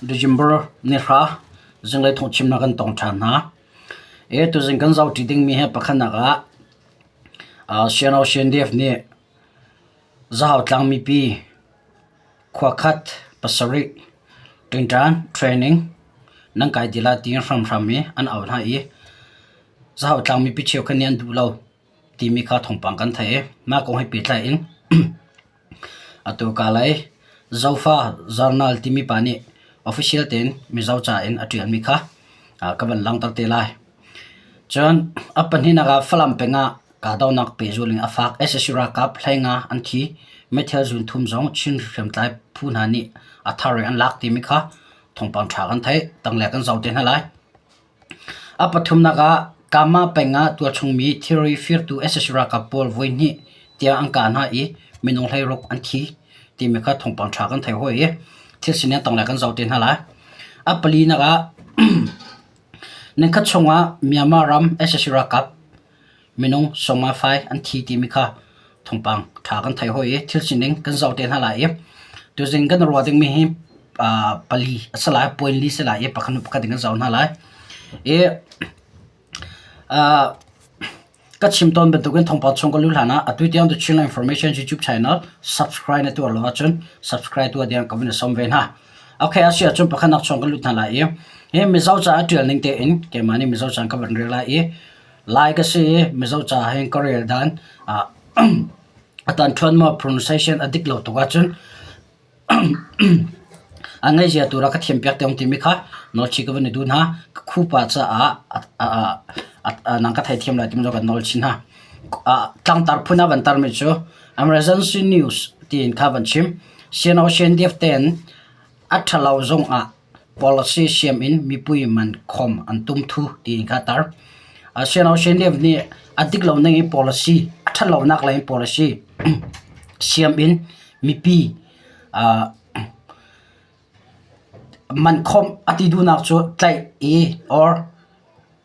December nihra zinglei thawngchimnak kan tong ṭhan hna. E tuzing kan zohṭi dingmi hi pakhatnak ah CNO CNDF nih Zahau tlang mipi khua khat pasarih ṭingṭan training nan kai ti lai tiin hramhram i an auh hna i Zahau tlang mipi cheukhat nih an duh lo timi kha thawngpang kan theih i mah kong he pehtlai in Atu kalay Zofa Journal timi pa nih official tein Mizo ca in a ṭialmi kha ka van langhter te lai. Cun a pahnihnak ah Falam peng ah kahdohnak pehzulh in a fak. Sac ralkap hleinga an thi. Meithal zun thum zong Chin hriamtlai phu hna nih a thar in an lak timi kha thawngpang ṭha kan theih. Tanglei kan zoh te hna lai. A pathumnak ah Kama peng ah tualchungmi thilri firtu sac ralkap pawl voihnih tiang an kah hna i minung 16 an thi timi kha thawngpang ṭha kan theih hawi i thil sining tanglei kan zoh te hna lai. A palinak ah nikhat chungah Myanmar ram sac ralkap minung sawmnga fai an thi timi kha thawngpang ṭha kan theih hawi i thil sining kan zoh te hna lai i tuzing kan ruah dingmi hi pali a si lai, point li si lai i pakhat hnu pakhat in kan zoh hna lai. I ka chim tawn bantukin thawngpang chung ka luh hlan ah atu tiang The Chinland Information YouTube channel subscribe na tuah lo ahcun subscribe tuah ding ka vun i sawm ve hna. Okay, a si ahcun pakhatnak chung ka lut hna lai i hi Mizo ca a ṭial ning tein keimah nih Mizo ca ka van rel lai i Lai ka si i Mizo ca hin ka rel dan a tanṭhuan maw pronunciation a dik lo tuk ahcun a ngaihzia tu rak ka thiampiak te timi kha nawlchih ka van i duh hna. Ka khupa caah nang ka theithiam lai timi zong kan nawl chin hna. Tlangtar phun ah van tarmi cu emergency news tiin kha van chim. CNO CNDF tein a ṭhalo zongah Policy siam in mipui man khom an tum thu tiin kha tar. CNO CNDF nih a dik lo ning in policy a ṭhat lonak lei in policy siam in mipi man khom a ti duhnak cu tlaih i or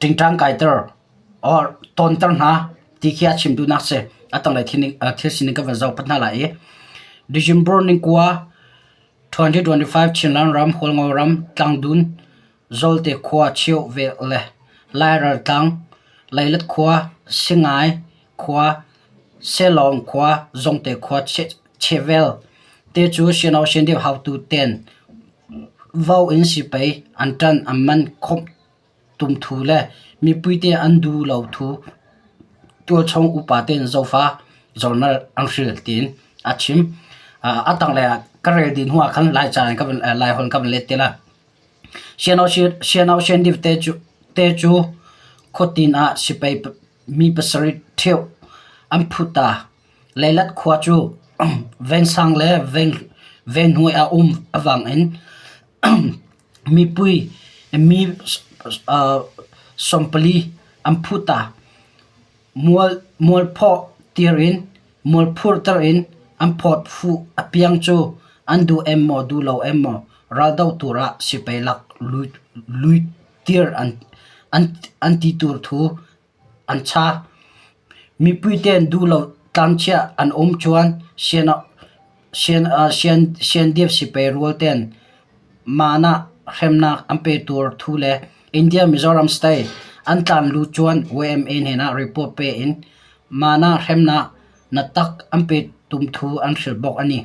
ṭingṭang kaiter or tonter hna ti khi a chim duhnak si. A tanglei thil sining ka van zoh pat hna lai i December ni kua 2025 Chinland ram, Hualngo ram, Tlangdun, Zawlte khua Cheuhvelh le Lairal tlang, Leilet khua, Singai khua, Selawng khua, Zongte khua Chevel te cu CNO CNDF haotu ten vo in sipei an ṭan an man khawmh tumthu le mipuite an duh lo thu tualchung upa tein zofa journal an hril tiin a chim. A tanglei ah ka rel dih hnu ah khan Laica in ka van Laiholh in ka van let te lai. CNO CNDF te cu te cu khuatin ah sipai mi pasarih ṭheo an phut ta. Leilet khua cu vengsang le veng venghnuai ah um avang in Mipui mi sawmpali an phut ta. Mualphawh tir in mualphurter in an phawt fuh a piang cu an duh em maw duh lo em maw raldoh tur ah sipai lak luitir an ti tur thu an cha. Mipui tein duh lo tlangchia an um cun siandip sipai rual tein manah hremnak an pe tur thu le India Mizoram state an tlan lu cun YMA hnenah report pe in manah hremnak na tak an pe tum thu an hrilh bawk a ni.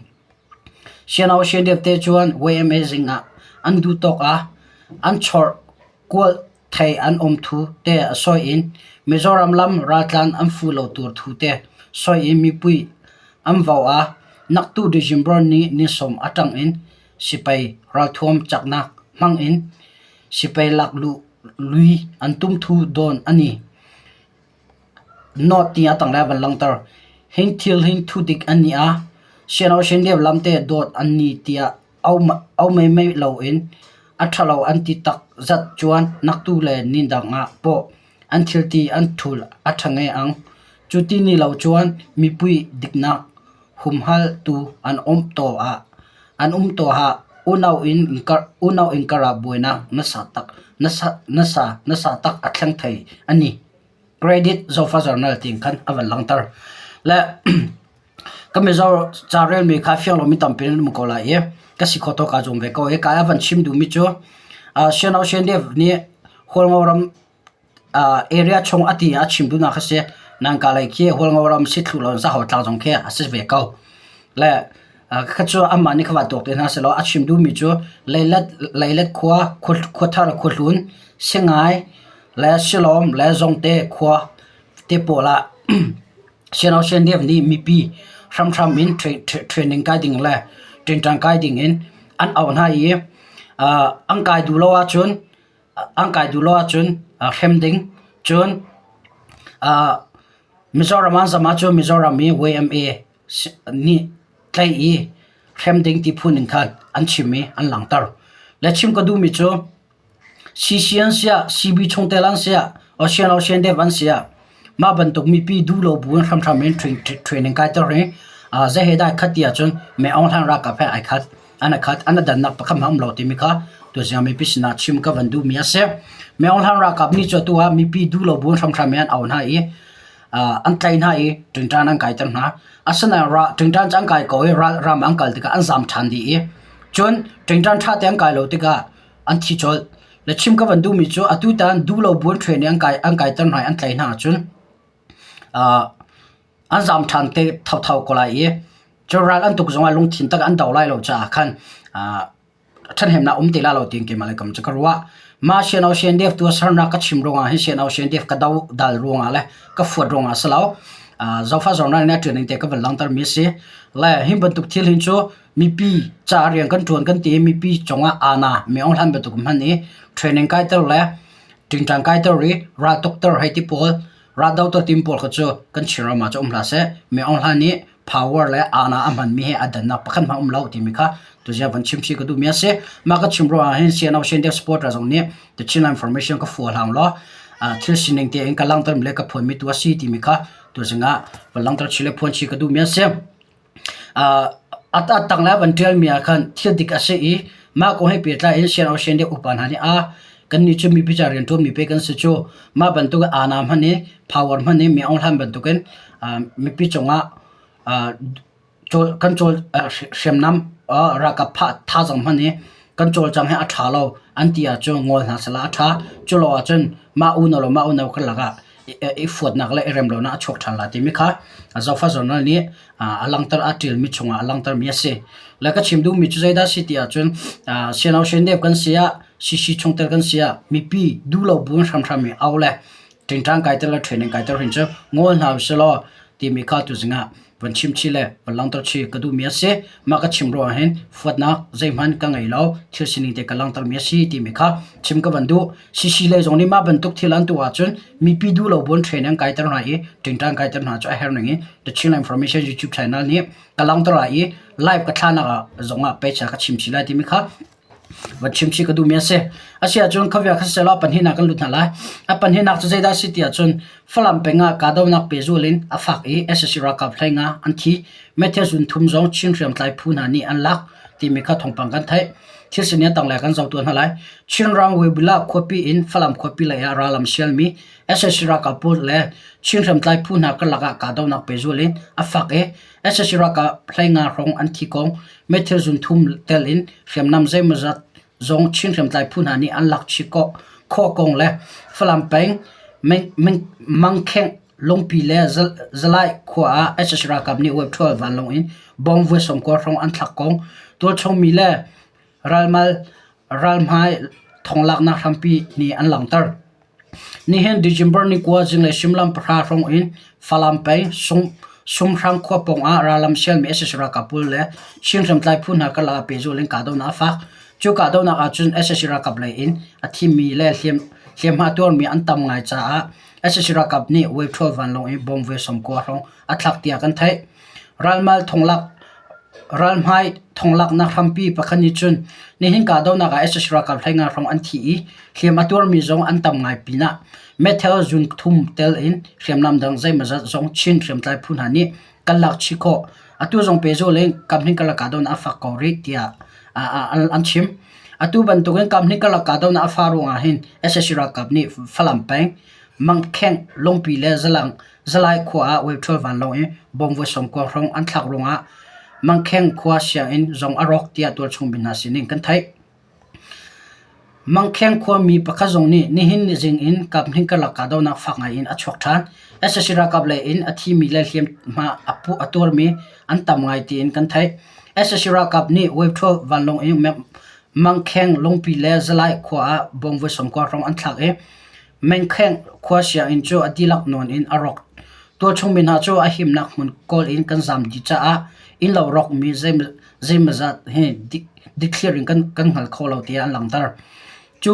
Siano siandip te cun YMA zing ah an duh tawk ah an chawrh kual thei an um thu te a sawi in Mizoram lam raltlan an fu lo tur thu te sawi in mipui an vo a naktu December ni ni sawm atang in sipai ralthuam caknak hmang in sipai lak luh lui an tum thu dawn ani. Note ti a tanglei ah van langhter. Hin thil hin thu dik an ni a CNO CNDF lam te dawt an ni tiah au meimei loin a ṭhalo an ti takzat cun naktu le nidang ah pawh an thilti an ṭhul a ṭha ngai ang. Cuti ni lo cun mipui diknak humhaltu an um taw ah unau innkarh ah buainak nasa tak a thleng thei a ni. Credit Zofa Journal tiin khan a van langhter. Le Ka Mizo ca relmi kha fiang lomi tampi nan um ko lai i. Ka si kho tawk aa zuam ve ko. Hika ah van chim duhmi cu Sian Ocean nih Hualngo ram area chung a ti a chim duhnak a si. Nan ka lei khi Hualngo ram si thlu lo Zahau tlang zong khi a si ve ko. Le kha cu amah nih kha va tuak te hna selaw a chim duhmi cu Leilet Leilet khua Khuathar Khuahlun Singai le Silawm le Zongte khua te pawl ah Sian Ocean nih mipi hramhram in training kai ding le ṭingṭang kai ding in an auh hna i an kai duh lo ahcun an kai duh lo ahcun hrem ding. Cun Mizoram an zam ahcun Mizoram i YMA nih tlaih i hrem ding ti phun in khan an chim i an langhter. Le chim ka duhmi cu CC an siah, CB chungtel an siah, Ocean Ocean Dev an siah, mah bantuk mipi duh lo bu in hramhram in training kaiter hi zei he dah khat ti ahcun Mei Aung Hlaing ralkap he ai khat. An i khat. An i dannak pakhat hmanh a um lo timi kha tuzing ah mipi sinah chim ka van duhmi a si. Mei Aung Hlaing ralkap nih cu atu ah mipi duh lo bu in hramhram in an auh hna i an tlaih hna i ṭingṭan an kaiter hna. Asinain ṭingṭan cu an kai ko i ram an kal tikah an zaam ṭhan dih i cun ṭingṭan ṭha te an kai lo tikah an thi colh. Le chim ka van duhmi cu atutan duh lo bu in train i an kai an kaiter hna i an tlaih hna ahcun an zaam ṭhan te thotho ko lai i cu ral an tuk zongah lungthin tak an do lai lo caah khan ṭhathnemnak um ti lai lo tiin keimah le kam cu ka ruah. Mah Sian Ocean Dev tu sernak ka chim ruangah hin Sian Ocean Dev ka do dal ruangah le ka fuat ruangah si lo. Zofa Journal nih a ṭial ning te ka van langhter mi a si. Le hi bantuk thil hin cu mipi ca rian kan ṭuan kan ti i mipi cungah aana mi aung hlan bantuk hman i training kaiter le ṭingṭang kaiter i raltukter hei ti pawl raldoter tim pawl kha cu kan Chinram ah cu um hlah seh. Mi Aung Hlaing nih power le aana a hmanmi he a dannak pakhat hmanh um lo timi kha tuzing van chim chih ka duhmi a si. Mah ka chim ruangah hin CNO Chin supporter zong nih the Chin information ka fual hlang law thil sining tein ka langhter le ka phuanmi tu a si timi kha tuzing ah van langhter chih le phuan chih ka duhmi a si. A tanglei ah van ṭialmi ah khan thil dik a si i mah kong he pehtlai in Sian Ocean nih upa hna nih a kannih cu mipi ca rianṭuanmi pei kan si cu mah bantuk aana hmanh i power hmanh i mi Aung Hlaing bantukin mipi cungah kan cawl hriamnam ralkap thazaang hmanh i kan cawlcang hi a ṭha lo an ti ahcun ngol hna sehla a ṭha. Cu lo ahcun mah unau le mah unau karlak ah i fuatnak le i rem lonak a chuak ṭhan lai timi kha Zofa Journal nih a langhter a ṭialmi chungah a langhtermi a si. Le ka chim duhmi cu zeidah a si ti ahcun CNO Shendev kan si ah CC chungtel kan si ah mipi duh lo bu in hramhram i au le ṭingṭang kaiter le training kaiter hin cu ngol hna usih law timi kha tuzing ah van chim chih le van langhter chih ka duhmi a si. Mah ka chim ruangah hin fuatnak zeihmanh ka ngei lo, thil sining te ka langhtermi a si timi kha chim ka van duh. CC lei zong nih mah bantuk thil an tuah ahcun mipi duh lo buin training an kaiter hna i ṭingṭang kaiter hna cu a herh ning in The Chinland Information YouTube channel nih ka langhter lai i live ka thlahnak ah zongah page ah ka chim chih lai timi kha van chim chih ka duhmi a si. A si ahcun khuavia kha siseh law a pahnihnak kan lut hna lai. A pahnihnak cu zeidah a si ti ahcun Falam peng ah kahdohnak pehzul in a fak i sac ralkap hleinga an thi. Meithal zun thum zong Chin hriamtlai phu hna nih an lak timi kha thawngpang kan theih. Thil sining a tanglei kan zoh tuah hna lai. Chinram Weibula khuapi in Falam khuapi lei ah rallam sialmi sac ralkap pawl le Chin hriamtlai phu hna karlak ah kahdohnak pehzul in a fak i sac ralkap hleinga hrawng an thi kong meithal zun thum tel in hriamnam zeimawzat zong Chin hriamtlai phu hna nih an lak chih khawh kong le Falam peng Mangkheng Lungpi le Zalai khua ah sac ralkap nih web-12 vanlawng in bomb voi 90 hrawng an thlak kong tualchungmi le ralmal ralhmai thonglaknak hrampi nih an langhter. Nihin December ni 9 zinglei suimilam pahra hrawng in Falam peng Sumhrang khua pawng ah rallam sialmi sac ralkap pawl le Chin hriamtlai phu hna karlak ah pehzulh in kahdohnak a fak. Cu kahdohnak ahcun sac ralkap lei in a thimi le hliamhma tuarmi an tam ngai caah sac ralkap nih Wave vanlawng in bomb voi 90 hrawng a thlak tiah kan theih. Ralmal thonglak Ralhmai thonglaknak hrampi pakhat nih cun nihin kahdohnak ah sac ralkap 15 hrawng an thi i hliam a tuarmi zong an tam ngai pinah meithal zun thum tel in hriamnam dang zeimawzat zong Chin hriamtlai phu hna nih kan lak chih khawh. Atu zong pehzulh in kamhnih karlak kahdohnak a fak ko rih tiah an chim. Atu bantukin kamhnih karlak kahdohnak a fah ruangah hin sac ralkap nih Falam peng, Mangkheng, Lungpi le Zalang Zalai khua ah wave vanlawng in bomb voi 90 hrawng an thlak ruangah Mangkheng khua sianginn zong a rawk tiah tualchung mi hna sinin kan theih. Mangkheng khuami pakhat zong nih nihin zing in kaphnih karlak kahdohnak fak ngai in a chuak ṭhan. Sac ralkap lei in a thimi le hliamhma a tuarmi an tam ngai tiin kan theih. Sac ralkap nih Wave vanlawng in Mangkheng lungpi le Zalai khua ah bom voi 90 hrawng an thlak i Mangkheng khua sianginn cu a dihlak nawn in a rawk. Tualchung mi hna cu a himnak hmun kawl in kan zaam dih caah innlo rawkmi zeimawzat hi dikthliar in kan hngal kho lo tiah an langhter. Cu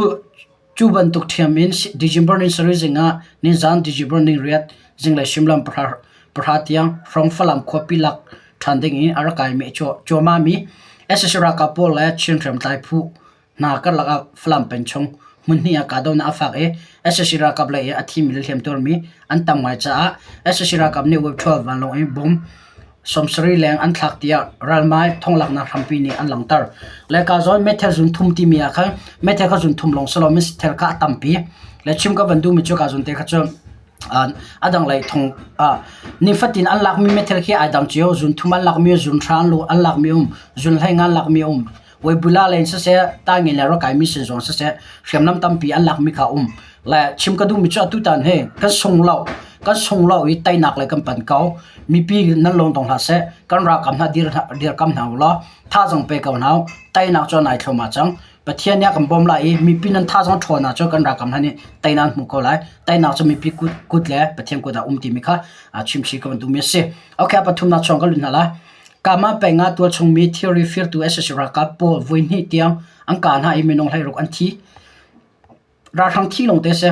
cu bantuk ṭhiam in December ni sarih zing ah nizaan December ni riat zinglei suimilam pahra tiang hrawng Falam khuapi lak ṭhan ding in a rak kaimi cuahmahmi sac ralkap pawl le Chin hriamtlai phu hna karlak ah Falam peng chung hmunhnih ah kahdohnak a fak i sac ralkap lei i a thimi le hliamtuarmi an tam ngai caah sac ralkap nih Wave 12 vanlawng in bomb 70 leng an thlak tiah ralmai thonglaknak hrampi nih an langhter. Le ka zawn meithal zun thum timi ah khan meithal kha zun thum lawng si lo meithal kha a tampi. Le chim ka van duhmi cu ka zun te kha cu a dang lei thong nifatin an lakmi meithal khi ai dang cio zun thum an lakmi zun hra an lakmi um zun hlei nga an lakmi um Weibula lei in siseh, Taingen le Rakai sin zong siseh, hriamnam tampi an lakmi kha um. Le chim ka duhmi cu atutan hi kan sung lo, kan sung lo i teinak le kan pan ko. Mipi nan lawng dong hlah seh, kan ralkap hna dir dirkam hna u law, thazaang pe ko hna u. Teinak cu nai thluahmah cang. Pathian nih a kan bawm lai i mipi nan thazaang ṭhawn ahcun kan ralkap hna nih teinak an hmu ko lai. Teinak cu mipi kut, kut le Pathian kut ah um timi kha chimchih ka van duhmi a si. Okay, a pathumnak chung ka lut hna lai. Kama peng ah tualchungmi thilri firtu sac ralkap pawl voihnih tiang an kah hna i minung 16 an thi. Ralhrang thi lawngte a si.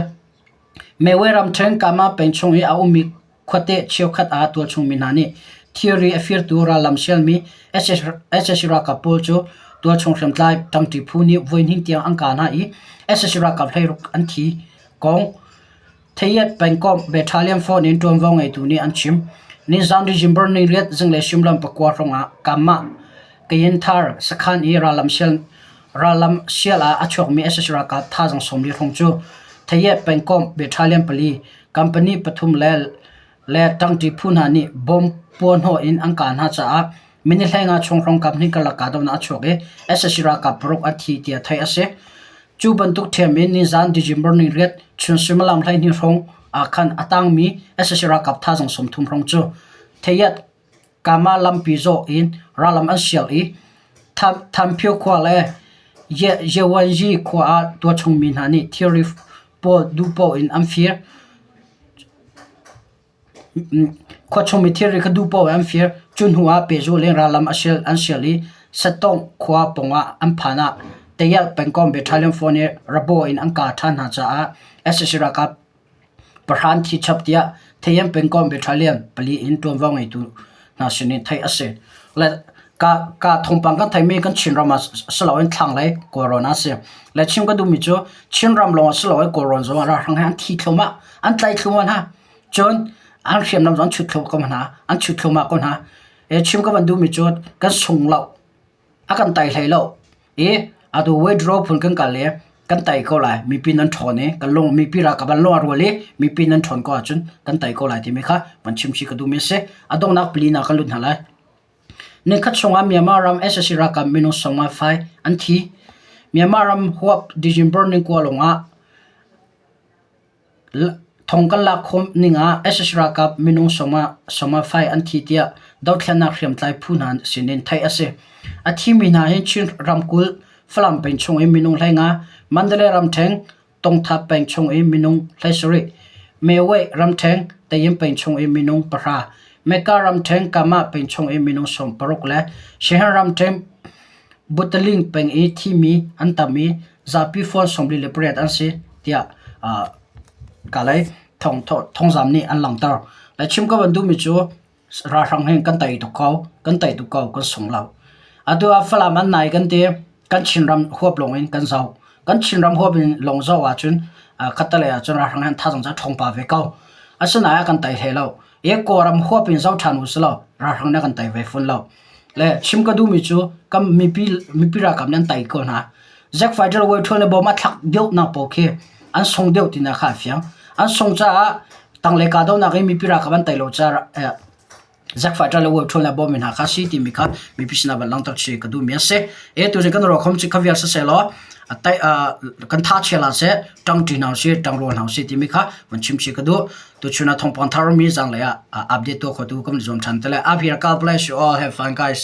Mewe ramṭhen Kama peng chung i a ummi khuate cheukhat ah tualchungmi hna nih thilri a firtu rallam sialmi sac ralkap pawl cu tualchung hriamtlai ṭangṭi phu nih voihnih tiang an kah hna i sac ralkap 16 an thi kong Thayet pengkomh Battalion phone in ṭuanvo ngeitu nih an chim. Nizan December niriat zinglei suimilam pakua hrawngah Kamah Kayinthar sakhan i rallam sial ah a chuakmi sac ralkap thazaang 40 hrawng cu Thayet pengkomh Battalion pali company pathum le le ṭangṭi phu hna nih bom puahhnawh in an kah hna caah minute 15 chung hrawng kaphnih karlak kahdohnak a chuak i sac ralkap paruk an thi tiah theih a si. Cu bantuk ṭhiam in nizan December ni riat chun suimilam 12 hrawng ah khan a tangmi sac ralkap thazaang 30 hrawng cu Thayat Kama lampi zawh in rallam an sial i Thanphyo khua le Yewanyi khua ah tualchungmi hna nih thilri pawl duhpoh in an fir. Khuachung mi thilri kha duh paoh in an fir. Cu hnu ah pehzulh in rallam an sial i Satawng khua pawngah an phan ah Tayal pengkomh Battalion 4 nih rabaw in an kah ṭhan hna caah sac ralkap pahra an thi chap tiah Thayan pengkomh Battalion pali in ṭuanvo ngeitu hna sin in theih a si. Le ka thawngpang kan theihmi kan Chinram ah si loin thlanglei Kawlrawn ah a si. Le chim ka duhmi cu Chinram lawng ah si loin Kawlrawn zong ah ralhrang he an thi thluahmah, an tlaih thluahmah hna. Cun an hriamnam zong an chut thluahmah ko hna, an chut thluahmah ko hna. E chim ka van duhmi cu kan sung lo, a kan tai hlei lo. I atu withdraw phun kan kal i kan tai ko lai. Mipi nan ṭhawn i kan lung mipi ralkap an lung a rual i mipi nan ṭhawn ko ahcun kan tai ko lai timi kha van chim chih ka duhmi a si. A donghnak pali ah kan lut hna lai. Nikhat chungah Myanmar ram sac ralkap minung 25 an thi. Myanmar ram huap December ni kua lawngah Thong kan lak khawh ning ah sac ralkap minung 25 an thi tiah dothlennak hriamtlai phu hna sinin theih a si. A thimi hna hi Chin ramkulh Falam peng chung i minung 15, Mandalay ramṭhen Tongthap peng chung i minung 17, Meweh ramṭhen Tayin peng chung i minung pahra, Mekka ramṭhen Kama peng chung i minung 16 le Shehan ramṭhen Butaling peng i thimi an tam i zapi phone 48 an si tiah kalay thawngzam nih an langhter. Le chim ka van duhmi cu ralhrang hin kan tei tuk ko, kan tei tuk ko, kan sung lo. Atu ah Falam an nai kan ti, kan Chinram huap lawng in kan zoh. Kan Chinram huap in lawng zoh ahcun khattelei ahcun ralhrang hin thazaang cu a ṭhawng pah ve ko. Asinain a kan tei hlei lo. I Kawlram huap in zoh ṭhan u sih law ralhrang nih a kan tei ve fawn lo. Le chim ka duhmi cu kan mipi mipi ralkap nih an tei ko hna. Zack Fighter way ṭhuan le bom a thlak deuhnak paoh khi an sung deuh tinak kha a fiang. An sung caah tanglei kahdohnak i mipi ralkap an tei lo caah. Zack Fighter le Web ṭhawl le bawmmi hna kha si timi kha mipi sinah van langhter chih ka duhmi a si. E tu kan ruakhom cu kha vial siseh tai kan tha chia la seh ṭang ṭi hna usih ṭang rual hna usih timi kha van chim chih ka duh. Tuchun ah thawngpang thar mi zanglei ah update tuah khotu kan zuam ṭhan te lai. Up here God bless you all. Have fun guys.